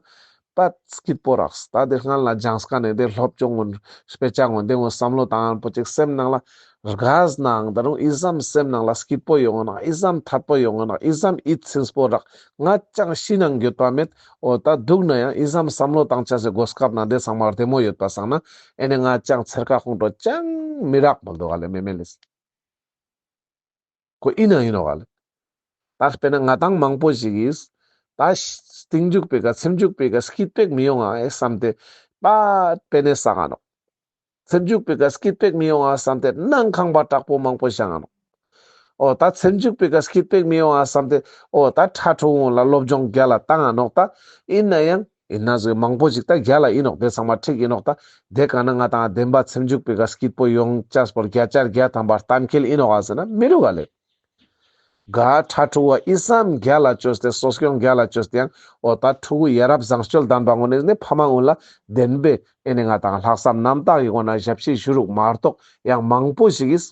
པ་སྐྱིད་པོ་རག་ད་དེ་སྔ་ལ་སྦྱངས་ཀ་ནས་དེ་སློབ་སྦྱོང་ངོ་དཔེ་ཆ་ངོ་དེ་ངོ་བསམ་བློ་བཏང་པོ་ཅིག་སེམས་ནང་ལ་ རྒས་ནའང་ད་རུང་ཨི་ཙམ་སེམས་ནང་ལ་སྐྱིད་པོ་ཡོང་ང་ནོག། ཨི་ཙམ་ཐད་པོ་ཡོང་ང་ནོག། ཨི་ཙམ་ཡིད་ཚིམ་པོ་རག། ང་ཅང་ཤི་ནའང་འགྱོད་པ་མེད། འོ་ད་སྡུག་ན་ཡང་ཨི་ཙམ་བསམ་བློ་བཏང་ཅེས་སི་གོ་སྐབས་ནང་དེ་ཚང་མ་བདེ་མོ་ཡོད་པ་སང་ན་ཨེ་ནེ་ང་ཅང་ཚེར་ཁ་ཁོང་ཁྲོ་ཅང་མི་རག་མོལ་འདུག་ག་ལེ། མེ་མེ་ལེས། ཁོ་ཨིན་ན་ཨིན་ནོག་ག་ལེ། ད་དཔེར་ན་ང་དང་མང་པོ་ཞིག་གིས་ད་སྟིང་མཇུག་པོའི་ཀ་ཚེར་མཇུག་པོའི་ཀ་སྐྱིད་པོ་ཞིག་མི་ཡོང་ང་ཨེ་བསམ་སྟེ་པ་པེ་ནེ་བསགས་ས་ནོག། ཚེར་མཇུག་པོའི་ཀ་སྐྱིད་པོ་ཞིག་མི་ཡོང་ང་བསམ་སྟེ་ནང་ཁང་པ་དྲག་པོ་མང་པོ་བཞེངས་ས་ནོག། འོ་ད་ཚེར་མཇུག་པོའི་ཀ་སྐྱིད་པོ་ཞིག་མི་ཡོང་ང་བསམ་སྟེ་འོ་ད་ཕྲུ་གུ་ལ་སློབ་སྦྱོང་རྒྱལ་ལ་བཏང་ས་ནོག། ད་ཨིན་ན་ཡང་ཨིན་ན་ཟུག་མང་པོ་ཞིག་ད་རྒྱལ་ལ་ཨིན་ནོག། དེ་ཚང་མ་འགྲིག་ཨིན་ནོག། ད་དེ་ཀ་ན་ང་དང་བདེན་པ་ཚེར་མཇུག་པོའི་ཀ་སྐྱིད་པོ་ཡོང་ཅེས་པོ་བརྒྱ་ཆ་བརྒྱ་ཐམ་པ་གཏན་འཁེལ་ཨིན་ནོག་ག་ཟེར་ན་མི་རུག་ག་ལེ། ག་ཕྲུ་གུ་བོ་ཨི་ཙམ་རྒྱལ་ལ་བཅོས་ཏེ་གསོ་སྐྱོང་རྒྱལ་ལ་བཅོས་ཏེ་ཡང་འོ་ད་ཕྲུ་གུ་ཡ་རབས་བཟང་སྤྱོད་ལྡན་པ་ངོ་ནས་ནི་ཕ་མ་ངོ་ལ་བདེན་པའི་ཨེ་ནེ་ང་དང་ལྷག་བསམ་རྣམ་དག་གི་སྒོ་ནས་ཞབས་ཕྱི་ཞུ་རུག་མ་གཏོགས་ཡང་མང་པོ་ཞིག་གིས་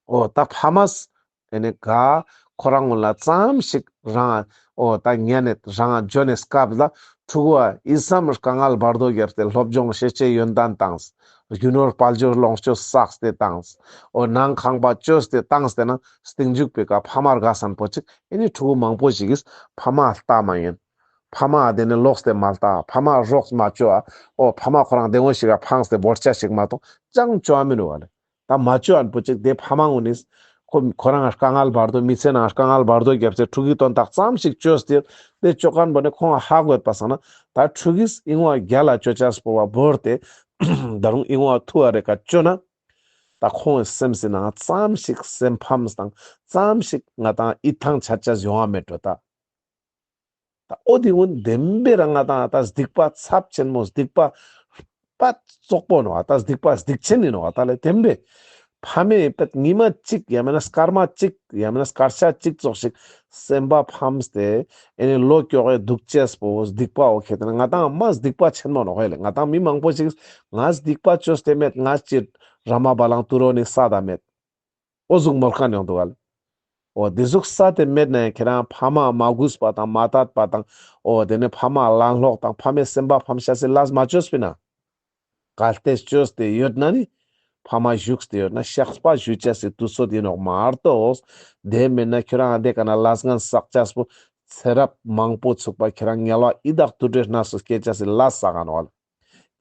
འོ་ད་ཕ་མས་ཨེ་ནེ་ག་ཁོ་རང་ངོ་ལ་ཙམ་ཞིག་རང་འོ་ད་ཉན་ནས་རང་འཇོན་ནས་སྐབས་ལ་ཕྲུ་གུ་བོ་ཨི་ཙམ་དཀའ་ངལ་བར་དོ་བརྒྱབ་སྟེ་སློབ་སྦྱོང་ཤེས་བྱའི་ཡོན་ཏན་བཏང་། རྒྱུ་ནོར་དཔལ་འབྱོར་ལོངས་སྤྱོད་བསགས་ཏེ་བཏང་། འོ་ནང་ཁང་པ་བཅོས་ཏེ་བཏང་སྟེ་ན་སྟིང་མཇུག་པོའི་ཀ་ཕ་མ་རྒས་ས་པོ་ཅིག་ཨེ་ནེ་ཕྲུ་གུ་མང་པོ་ཞིག་གིས་ཕ་མ་ལྟ་མ་ཉན། ཕ་མ་དེ་ནེ་ལོགས་ཏེ་མ་ལྟ། ཕ་མ་རོགས་མ་བཅོ་ཨ། འོ་ཕ་མ་ཁོ་རང་བདེ་མོ་ཞིག་ག་ཕངས་ཏེ་བོར་ཆ་ཞིག་མ་གཏོགས་ཅང་བཅོ་ཨ་མི་རུག་ག་ལེ། ད་མ་བཅོ་ཨན་པོ་ཅིག་དེ་ཕ་མ་ངོ་ནས་ཁོ་ཁོ་རང་དཀའ་ངལ་བར་དོ་མི་ཚེ་ནང་དཀའ་ངལ་བར་དོ་བརྒྱབ་སྟེ་ཕྲུ་གུའི་དོན་དག་ཙམ་ཞིག་བཅོས་ཏེ་དེ་བཅོ་མཁན་པོ་ནི་ཁོང་ཧ་གོ་ཡོད་པ་སང་ན་ད་ཕྲུ་གུས་ཨིན་བ་རྒྱལ་ལ་བཅོ་ཅེས་པོ་བ་བོར་ཏེ་ད་རུང་ཨིན་བ་ཐུ་བ་རེ་ཀ་བཅོ་ན་ད་ཁོང་གི་སེམས་སི་ནང་ཙམ་ཞིག་སེམས་ཕམ་དང་ཙམ་ཞིག་ང་དང་ཡིད་ཐང་ཆད་ཅེས་ཡོང་བ་མེད་འགྲོ་ད། ད་འོ་དེ་ཀུན་བདེན་པའི་རང་ང་དང་ད་སྡིག་པ་ཚབས་ཆེན་མོ་སྡིག་པ་པ་བཙོག་པོ་ནོག་ད། སྡིག་པ་སྡིག་ཆེན་ཨིན་ནོག་ད་ལེ། བདེན་པའི་ཕ་མའི་པད་ཉི་མ་གཅིག་ཡང་མེན་ན་སྐར་མ་གཅིག་ཡང་མེན་ན་སྐར་ཆ་གཅིག་ཙོགས་ཤིག་སེམས་པ་ཕམ་སྟེ་ཨེ་ནེ་ལོ་ཀྱོག་གི་སྡུག་ཅེས་པོ་སྡིག་པ་འོ་ཁེ་ཏེ་ན་ང་དང་མ་སྡིག་པ་ཆེན་མོ་ནོག་ཧེ་ལེ། ང་དང་མི་མང་པོ་ཞིག་ང་སྡིག་པ་བཅོས་ཏེ་མེད། ང་ཅི་ར་མ་བ་ལང་ཏུ་རོ་ནི་ས་ད་མེད། འོ་ཟུག་མོལ་མཁན་ཡོང་འདུག་ག་ལེ། འོ་དེ་ཟུག་ས་དེ་མེད་ན་ཡང་ཁྱེད་རང་ཕ་མ་མ་གུས་པ་དང་མ་དད་པ་དང་འོ་དེ་ནེ་ཕ་མ་ལན་ལོག་དང་ཕ་མའི་སེམས་པ་ཕམ་ཤེས་སི་ལས་མ་བཅོས་པིན་ན། གལ་ཏེ་བཅོས་ཏེ་ཡོད་ན་ནི་ཕ་མ་བཞུགས་ཏེ་ཡོད་ན་བཤགས་པ་ཞུ་ཅེས་སི་དུས་ཚོད་ཨིན་ནོག་མ་གཏོགས་དེ་མེད་ན་ཁྱེད་རང་དེ་ཀ་ན་ལས་ངན་བསགས་ཅེས་པོ་ཚེ་རབས་མང་པོ་ཚུགས་པ་ཁྱེད་རང་དམྱལ་བ་ཡི་དྭགས་དུད་འགྲོའི་གནས་སུ་སྐྱེ་ཅེས་སི་ལས་བསགས་ས་ནོག་ལེ།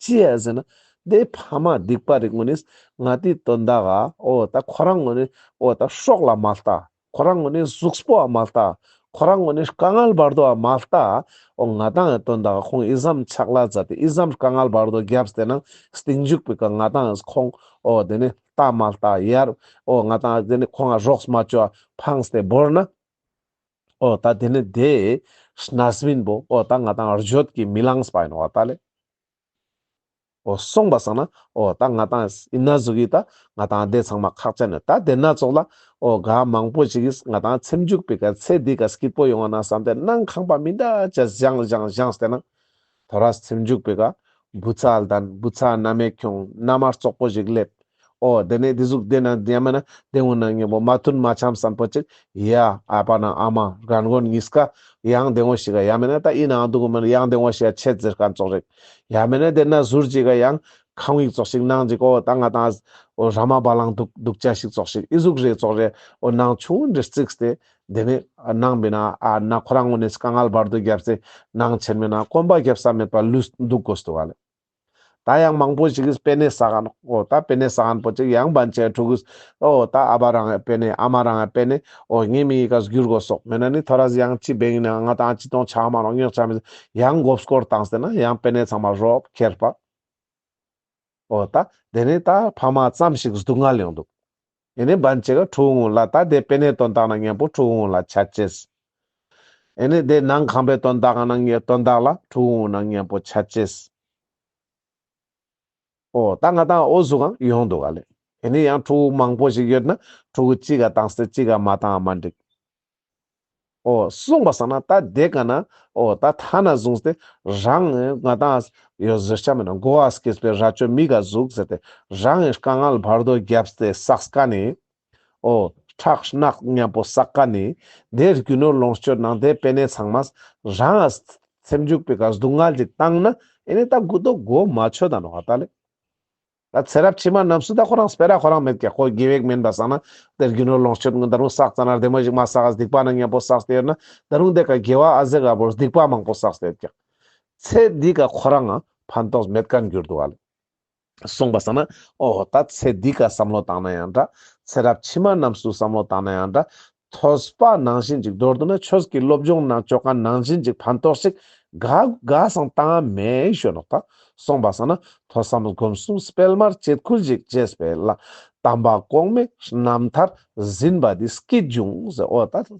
ཅི་ཡ་ཟེར་ན། དེ་ཕ་མ་སྡིག་པ་རིགས་ངོ་ནི་ང་དེའི་དོན་དག་ག་འོ་ད་ཁོ་རང་ངོ་ནི་འོ་ད་སྲོག་ལ་མ་ལྟ། ཁོ་རང་ངོ་ནི་གཟུགས་པོ་བ་མ་ལྟ། ཁོ་རང་ངོ་ནི་དཀའ་ངལ་བར་དོ་བ་མ་ལྟ། འོ་ང་དང་ངི་དོན་དག་ག་ཁོང་ཨི་ཙམ་ཆག་ལས་མཛད་དེ་ཨི་ཙམ་དཀའ་ངལ་བར་དོ་བརྒྱབ་སྟེ་ན་སྟིང་མཇུག་པོའི་ཀ་ང་དང་ངི་ཁོང་འོ་དེ་ནེ་ལྟ་མ་ལྟ་ཡར་འོ་ང་དང་དེ་ནེ་ཁོང་ང་རོགས་མ་བཅོ་བ་ཕངས་ཏེ་བོར་ན། འོ་ད་དེ་ནེ་དེ་རྣམ་སྨིན་པོ་འོ་ད་ང་དང་བརྗོད་ཀྱིས་མི་ལངས་པ་ཨིན་ནོག་ད་ལེ། འོ་སོང་པ་སང་ན་འོ་ད་ང་དང་ཨིན་ན་ཟུག་གི་ད་ང་དང་དེ་ཚང་མ་ཁག་ཅན་ནི་ད་དེ་ན་ཙོགས་ལ་འོ་ག་མང་པོ་ཞིག་གིས་ང་དང་ཚེར་མཇུག་པོའི་ཀ་ཚེ་འདི་ཀ་སྐྱིད་པོ་ཡོང་ང་ན་བསམ་སྟེ་ནང་ཁང་པ་མི་འདྲ་ཅེས་བཞེངས་བཞེངས་བཞེངས་ཏེ་ན། ཐོ་རས་ཚེར་མཇུག་པོའི་ཀ་བུ་ཚ་ལྡན་བུ་ཚ་མནའ་མས་ཁྱོང་མནའ་མ་བཙོག་པོ་ཞིག་སླེབས། འོ་དེ་ནེ་དེ་ཟུག་དེ་ན་ཡང་མེན་ན་དེ་ངོ་ན་ཉེ་པོ་མ་མཐུན་མ་འཆམས་ས་པོ་ཅིག་ཡ་ཨ་པ་ན་ཨ་མ་རྒན་རྒོན་གཉིས་ཀ་ཡང་དེ་ངོ་ཞིག་ག་ཡང་མེན་ན་ད་ཨིན་ནའང་འདུག་མེན་ན་ཡང་དེ་ངོ་ཞིག་ག་ཆད་ཟེར་མཁན་ཙོགས་རིགས། ཡང་མེན་ན་དེ་ན་ཟུར་ཅིག་ག་ཡང་ཁང་ཡིག་ཙོགས་ཤིག་ནང་ཅིག་འོ་ད་ང་དང་འོ་ར་མ་བ་ལང་འདུག་འདུག་ཅེས་ཤིག་ཙོགས་ཤིག་ཨི་ཟུག་རེ་ཙོགས་རེ་འོ་ནང་ཆུང་རེ་བརྩིགས་ཏེ། དེ་ནེ་ནང་མེན་ན་ཨ་ན་ཁོ་རང་ངོ་ནེ་དཀའ་ངལ་བར་དོ་བརྒྱབ་སྟེ་ནང་ཆེན་མེན་ན་གོམ་པ་རྒྱབ་ས་མེད་པ་ལུས་འདུག་དགོས་འདུག་ག་ལེ། ད་ཡང་མང་པོ་ཞིག་གིས་པེ་ནེ་བསགས་ས་ནོག་འོ་ད་པེ་ནེ་བསགས་ས་པོ་ཅིག་ཡང་བན་ཆེ་ཕྲུ་གུས་འོ་ད་ཨ་པ་རང་ངི་པེ་ནེ་ཨ་མ་རང་ངི་པེ་ནེ་འོ་ངའི་མི་ཡི་ཀ་བསྒྱུར་དགོས་སོག་མེན་ན་ནི་ཐོ་རས་ཡང་ཅི་བེང་ན་ང་དང་ཅི་གཏོང་ཆ་མ་རོགས་ཉོག་ཆ་མི་ཡང་མགོ་སྐོར་བཏང་སྟེ་ན་ཡང་པེ་ནེ་ཚང་མ་རོབ་ཁྱེར་པ། འོ་ད་དེ་ནེ་ད་ཕ་མ་ཙམ་ཞིག་སྡུག་བསྔལ་ཡོང་འདུག་ཨེ་ནེ་བན་ཆེ་ག་ཕྲུ་གུ་ངུ་ལ་ད་དེ་པེ་ནེ་དོན་དག་ན་མཉམ་པོ་ཕྲུ་གུ་ངུ་ལ་ཆ་ཅེས། ཨེ་ནེ་དེ་ནང་ཁང་པའི་དོན་དག་ན་དོན་དག་ལ་ཕྲུ་གུ་ངུ་ན་མཉམ་པོ་ཆ་ཅེས། འོ་ད་ང་དང་འོ་ཟུག་གང་ཡོང་འདུག་ག་ལེ། ཨེ་ནེ་ཡང་ཕྲུ་གུ་མང་པོ་ཞིག་ཡོད་ན་ཕྲུ་གུ་གཅིག་ག་བཏང་སྟེ་གཅིག་ག་མ་བཏང་མ་འགྲིག་འོ་སོང་པ་སང་ན་ད་དེ་ཀ་ན་འོ་ད་ཐ་ན་བཟུང་སྟེ་རང་ང་དང་ཡོད་ཟེར་ཆ་མེད་ན་མགོ་བ་སྐྱེས་པའི་རྭ་ཅོ་མི་ག་ཟུག་ཟེར་ཏེ་རང་ངི་དཀའ་ངལ་བར་དོ་བརྒྱབ་སྟེ་བསགས་ཀ་ནི། འོ་ཁྲག་རྣག་མཉམ་པོ་བསགས་ཀ་ནི། དེ་རྒྱུ་ནོར་ལོངས་སྤྱོད་ནང་དེ་པེ་ནེ་ཚང་མ་རང་ང་ཚེར་མཇུག་པའི་ཀ་སྡུག་བསྔལ་ཅིག་བཏང་ན་ཨེ་ནེ་ད་མགོ་དོ་མགོ་མ་ཆོད་ད་ནོག་ད་ལེ། ད་ཚེ་རབས་ཕྱི་མ་རྣམས་སུ་ད་ཁོ་རང་སྤེ་ར་ཁོ་རང་མེད་ཀྱག། ཁོ་དགེ་བ་མེན་པ་སང་ན་དེ་རྒྱུ་ནོར་ལོངས་སྤྱོད་ད་རུང་བསགས་ཙ་ན་བདེ་མོ་ཞིག་མ་བསགས་ཨ་སྡིག་པ་ནང་མཉམ་པོ་བསགས་ཏེ་ཡོད་ན་ད་རུང་དེ་ཀ་དགེ་བ་ཨ་ཟེ་ག་བོར་སྡིག་པ་མང་པོ་བསགས་ཏེ་ཡོད་ཀྱག། ཚེ་འདི་ཀ་ཁོ་རང་ང་ཕན་ཐོགས་མེད་མཁན་གྱུར་འདུག་ཨ་ལེ། སོང་པ་སང་ན་འོ་ད་ཚེ་འདི་ཀ་བསམ་བློ་བཏང་ན་ཡང་འདྲ། ཚེ་རབས་ཕྱི་མ་རྣམས་སུ་བསམ་བློ་བཏང་ན་ཡང་འདྲ། ཐོས་པ་ནང་བཞིན་ཅིག་མདོར་བསྡུ་ན་ཆོས་ཀྱི་སློབ་སྦྱོང་ནང་ཅོ་མཁན་ནང་བཞིན་ཅིག་ཕན་ཐོགས་ཤིག་ག་ག་སང་བཏང་མེད་ཞུ་ནོག་ད། སོང་པ་སང་ན་ཐོས་བསམ་སྒོམ་གསུམ་སྤེལ་མར་བྱེད་ཁུལ་ཞིག་བྱས་པས་ལ། དམ་པ་གོང་མའི་རྣམ་ཐར་ཟིན་པ་འདི་སྐྱིད་འབྱུང་ཟེར། འོ་ད་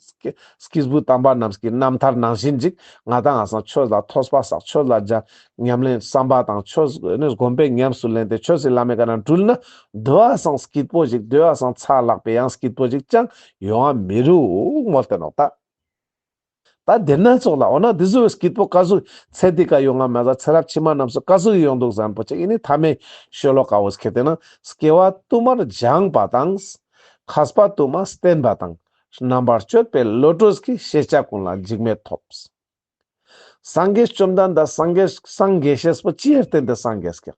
སྐྱེས་བུ་དམ་པ་རྣམས་ཀྱི་རྣམ་ཐར་ནང་བཞིན་ཅིག་ང་དང་ང་སང་ཆོས་ལ་ཐོས་པ་བསགས། ཆོས་ལ་སྦྱང་། ཉམས་ལེན་བསམ་པ་དང་ཆོས་ནི་སྒོམ་པའི་ཉམས་སུ་ལེན་ཏེ་ཆོས་སི་ལམ་མེ་ཀ་ན་འགྲུལ་ན་དེ་བ་སང་སྐྱིད་པོ་ཞིག་དེ་བ་སང་ཚ་ལག་པའི་ཡང་སྐྱིད་པོ་ཞིག་ཅང་ཡོང་བ་མི་རུག་མོལ་ཏེ་ནོག་ད། ད་དེ་ན་ཙོགས་ལ་འོ་ན་དེ་ཟུག་སྐྱིད་པོ་ག་ཟུག་ཚེ་འདི་ཀ་ཡོང་ང་མ་ཟ་ཚེ་རབས་ཕྱི་མ་རྣམས་སུ་ག་ཟུག་ཡོང་འདུག་ཟེར་ན་པོ་ཅིག་ཨི་ནི་ཐ་མའི་ཤོ་ལོ་ཀ་བོ་ཁྱེར་ཏེ་ན་སྐྱེ་བ་དུ་མར་སྦྱངས་པ་དང་། མཁས་པ་དུ་མ་བསྟེན་པ་དང་། རྣམ་པར་དཔྱོད་པའི་བློ་གྲོས་ཀྱིས། ཤེས་བྱ་ཀུན་ལ་འཇིགས་མེད་ཐོབ། སངས་རྒྱས་བཅོམ་ལྡན་འདས་སངས་རྒྱས་སངས་རྒྱས་ཤེས་པོ་ཅི་ཡར་བརྟེན་ཏེ་སངས་རྒྱས་ཀྱག།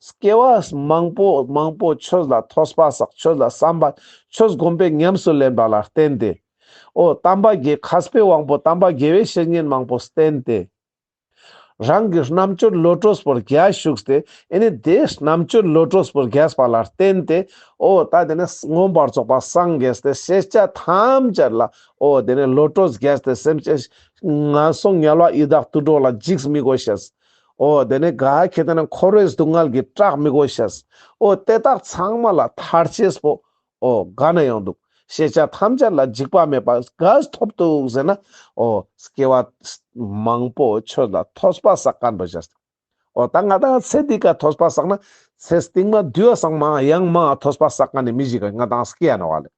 སྐྱེ་བ་མང་པོ་མང་པོ་ཆོས་ལ་ཐོས་པ་བསགས། ཆོས་ལ་བསམ་པ་ཆོས་སྒོམ་པའི་ཉམས་སུ་ལེན་པ་ལ་བརྟེན་ཏེ། འོ་དམ་པ་དགེ་མཁས་པའི་དབང་པོ་དམ་པ་དགེ་བའི་བཤེས་གཉེན་མང་པོ་བསྟེན་ཏེ། རང་གི་རྣམ་དཔྱོད་བློ་གྲོས་པོ་རྒྱས་ཞུགས་ཏེ་ཨེ་ནི་དེ་རྣམ་དཔྱོད་བློ་གྲོས་པོ་རྒྱས་པ་ལ་བརྟེན་ཏེ་འོ་ད་དེ་ནི་མངོན་པར་རྫོགས་པ་སངས་རྒྱས་ཏེ་ཤེས་བྱ་ཐམས་ཅད་ལ་འོ་དེ་ནི་བློ་གྲོས་རྒྱས་ཏེ་སེམས་ཅན་ངན་སོང་དམྱལ་བ་ཡི་དྭགས་དུད་འགྲོ་ལ་འཇིགས་མི་དགོས་ཤེས། འོ་དེ་ནི་ག་ཁྱེར་ཏེ་ན་འཁོར་བའི་སྡུག་བསྔལ་གྱི་སྐྲག་མི་དགོས་ཤེས། འོ་དེ་དག་ཚང་མ་ལ་ཐར་ཅེས་པོ་འོ་ག་ན་ཡོང་འདུག། ཤེས་བྱ་ཐམས་ཅད་ལ་འཇིགས་པ་མེད་པ་ག་ཐོབ་འདུག་ཟེར་ན། འོ་སྐྱེ་བ་མང་པོ་ཆོས་ལ་ཐོས་པ་བསགས་མཁན་པོ་ཞིག། འོ་ད་ང་དང་ཚེ་འདི་ཀ་ཐོས་པ་བསགས་ན་ཚེ་སྟིང་མ་དུ་བ་སང་མང་ཡང་མང་ཐོས་པ་བསགས་མཁན་ནི་མི་ཞིག་ག་ང་དང་སྐྱེ་ཡ་ནོག་ལེ།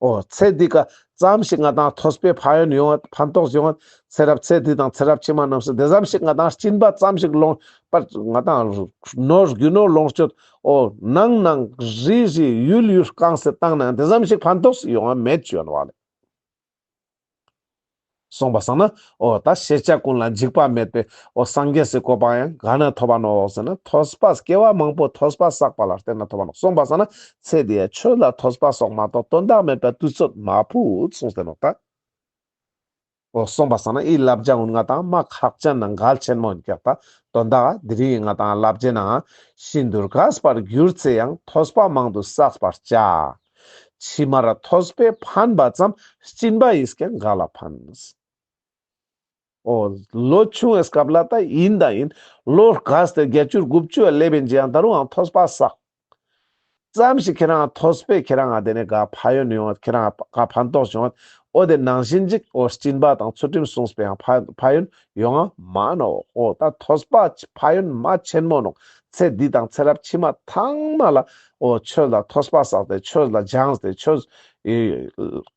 འོ་ཚེ་འདི་ཀ་ཙམ་ཞིག་ང་དང་ཐོས་པའི་ཕན་ཡོན་ཡོང་བ་ཕན་ཐོགས་ཡོང་བ་ཚེ་རབས་ཚེ་འདི་དང་ཚེ་རབས་ཕྱི་མ་རྣམས་སུ་དེ་ཙམ་ཞིག་ང་དང་སྦྱིན་པ་ཙམ་ཞིག་ལོངས་པར་ང་དང་ནོར་རྒྱུ་ནོར་ལོངས་སྤྱོད་འོ་ནང་ནང་རི་རི་ཡུལ་ཡུལ་རྐང་སེ་བཏང་ན་ཡང་དེ་ཙམ་ཞིག་ཕན་ཐོགས་ཡོང་བ་མེད་ཅོ་ཡོང་བ་ལེ། སོང་པ་སང་ན་འོ་ད་ཤེས་བྱ་ཀུན་ལ་འཇིགས་པ་མེད་པའི་འོ་སངས་རྒྱས་སི་གོ་འཕང་ཡང་ག་ན་ཐོབ་པ་ནོག་ཟེར་ན་ཐོས་པ་སྐྱེ་བ་མང་པོ་ཐོས་པ་བསགས་པ་ལ་བརྟེན་ན་ཐོབ་པ་ནོག། སོང་པ་སང་ན་ཚེ་འདི་ཡ་ཆོས་ལ་ཐོས་པ་སོགས་མ་གཏོགས་དོན་དག་མེད་པ་དུས་ཚོད་མ་ཕུད་གསུངས་ཏེ་ནོག་ད། འོ་སོང་པ་སང་ན་ཨི་བསླབ་བྱ་འུན་ང་དང་མ་ཁག་ཅན་ནང་གལ་ཆེན་མོ་ཡིན་ཀྱག་ད། དོན་དག་དེ་རིང་ང་དང་བསླབ་བྱའི་ནང་ཤིན་ཏུ་རྒས་པར་གྱུར་ཚེ་ཡང་ཐོས་པ་མང་དུ་བསགས་པར་བྱ། ཕྱི་མར་ཐོས་པས་ཕན་པ་ཙམ། སྦྱིན་པ་ཡིས་ཀྱང་ག་ལ་ཕན། འོ་ལོ་ཆུང་བའི་སྐབས་ལ་ད་ཡིན་ད་ཡིན། ལོ་རྒས་ཏེ་བརྒྱད་ཅུ་དགུ་བཅུ་སླེབས་ཡིན་ཅི་ཡང་ད་རུང་ཡང་ཐོས་པ་བསགས། ཙམ་ཞིག་ཁྱེད་རང་ཐོས་པས་ཁྱེད་རང་ང་དེ་ནས་ག་ཕན་ཡོན་ཡོང་བ་ཁྱེད་རང་ག་ཕན་ཐོགས་བྱུང་བ་འོ་དེ་ནང་བཞིན་ཅིག་འོ་སྦྱིན་པ་དང་ཚུལ་ཁྲིམས་སྲུངས་པའི་ཡང་ཕན་ཕན་ཡོན་ཡོང་ང་མ་ནོག། འོ་ད་ཐོས་པ་ཕན་ཡོན་མ་ཆེན་མོ་ནོག། ཚེ་འདི་དང་ཚེ་རབས་ཕྱི་མ་ཚང་མ་ལ་འོ་ཆོས་ལ་ཐོས་པ་བསགས་ཏེ་ཆོས་ལ་སྦྱངས་ཏེ་ཆོས་ཨི་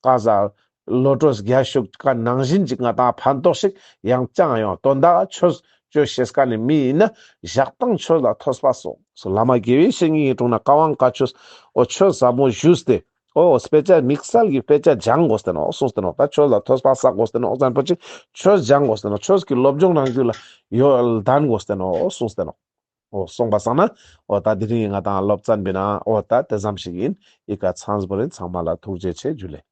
ཀ་ཟ་བློ་གྲོས་རྒྱས་ཤུགས་ཀ་ནང་བཞིན་ཅིག་ང་དང་ཕན་ཐོགས་ཤིག་ཡང་ཅང་ཡོང་། དོན་དག་ཆོས་ཆོས་ཤེས་མཁན་ནི་མི་ཡིན་ན་ཞག་དང་ཆོས་ལ་ཐོས་པ་སོགས་བླ་མ་དགེ་བའི་བཤེས་གཉེན་གྱི་དྲུང་ན་བཀའ་དབང་བཀའ་ཆོས་འོ་ཆོས་ཟབ་མོ་ཞུས་ཏེ་འོ་དཔེ་ཆ་དམིགས་བསལ་གྱི་དཔེ་ཆ་སྦྱང་དགོས་ཏེ་ནོག་གསུངས་ཏེ་ནོག། ད་ཆོས་ལ་ཐོས་པ་བསགས་དགོས་ཏེ་ནོག་ཟེར་པོ་ཅིག་ཆོས་སྦྱང་དགོས་ཏེ་ནོག། ཆོས་ཀྱི་སློབ་སྦྱོང་རང་རྒྱུད་ལ་ཡོད་ལྡན་དགོས་ཏེ་ནོག་གསུངས་ཏེ་ནོག། འོ་སོང་པ་སང་ན་འོ་ད་དེ་རིང་ང་དང་སློབ་ཚན་པའི་ནང་འོ་ད་དེ་ཙམ་ཞིག་ཡིན། ཨི་ཀ་ཚང་བོ་རིན་ཚང་མ་ལ་ཐུགས་རྗེ་ཆེ་ཇུ་ལེ།